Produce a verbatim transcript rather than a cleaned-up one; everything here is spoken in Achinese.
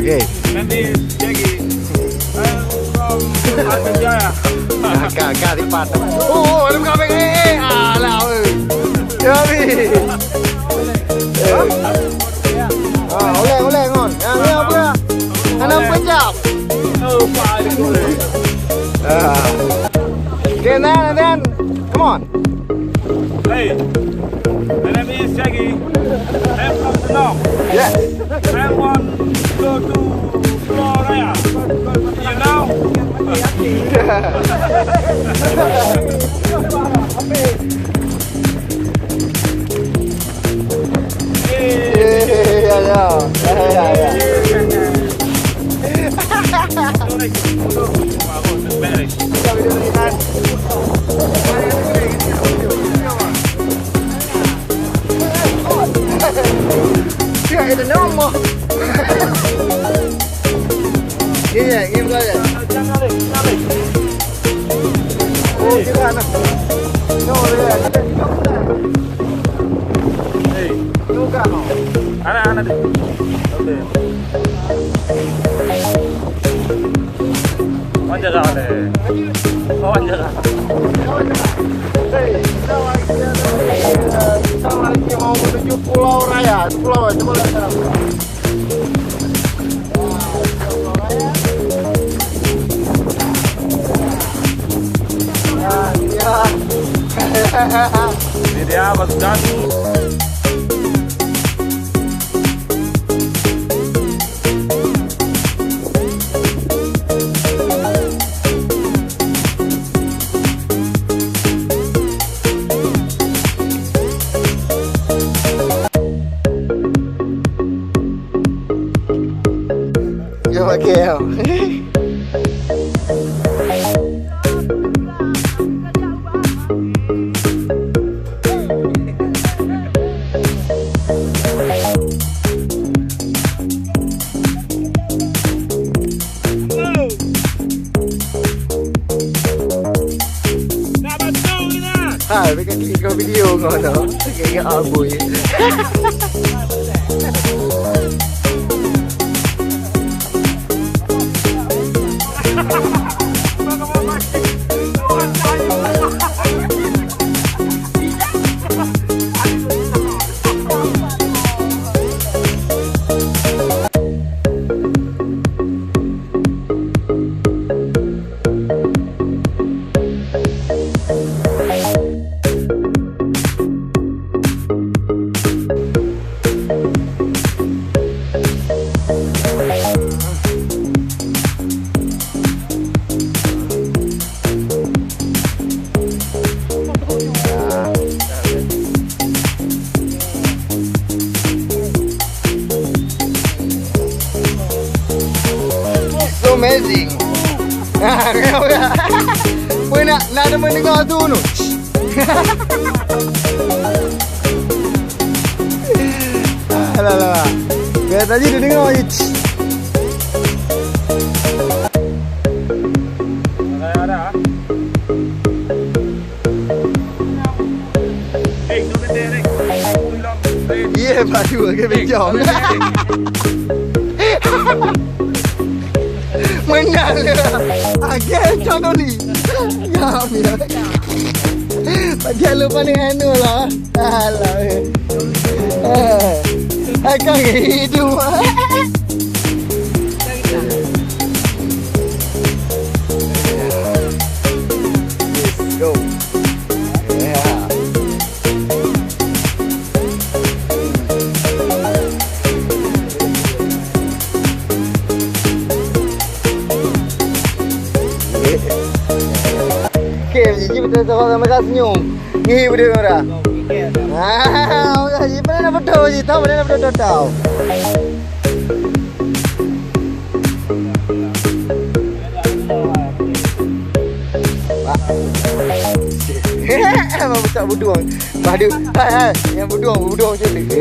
Okey. Nanti lagi. Ka, ka lipat. Oh, oh, ada kambing. Eh, eh, alah, oi. Ya, Bi. Eh. Ah, oleh, oleh, ngon. Yang ni apa? Anak pencap. Ah. Okay, then, and then, come on. Hey, my name is Jackie. I'm from Shillong. Yes. I want to go to Pulau Raya. You know? Ya, ya. Ya, ya, ya. Iya, iya, iya, iya. Oh, kira anak. No, ya, ya. Hey. Anak, anak. Okey. Wan jaga deh. Wan jaga. Kita lagi mau menuju Pulau Raya. Pulau, coba lihat sekarang. Ini dia, Bos Jan. Yo, pakai tau. Hai, mereka klik kau video kau tu. Kaya abui. So amazing. Pue nak, nak demen dengar tu nu. Alah, alah. Biar tadi dia dengar je. Ada, ada. Iya, baru ke bejong. Menang dia. Again, Chong Dolly. Ya, ya. Bagi lu paling anu lah. Alah, eh. Eh, akan hidup. Go. Yeah. Okey, jadi betul-betul sama senyum. Ni betul orang. Ah, orang ni pernah betul je, tahu pernah betul tahu. Budak budong. Bah dia. Hai, hai. Yang budong, budong macam tu.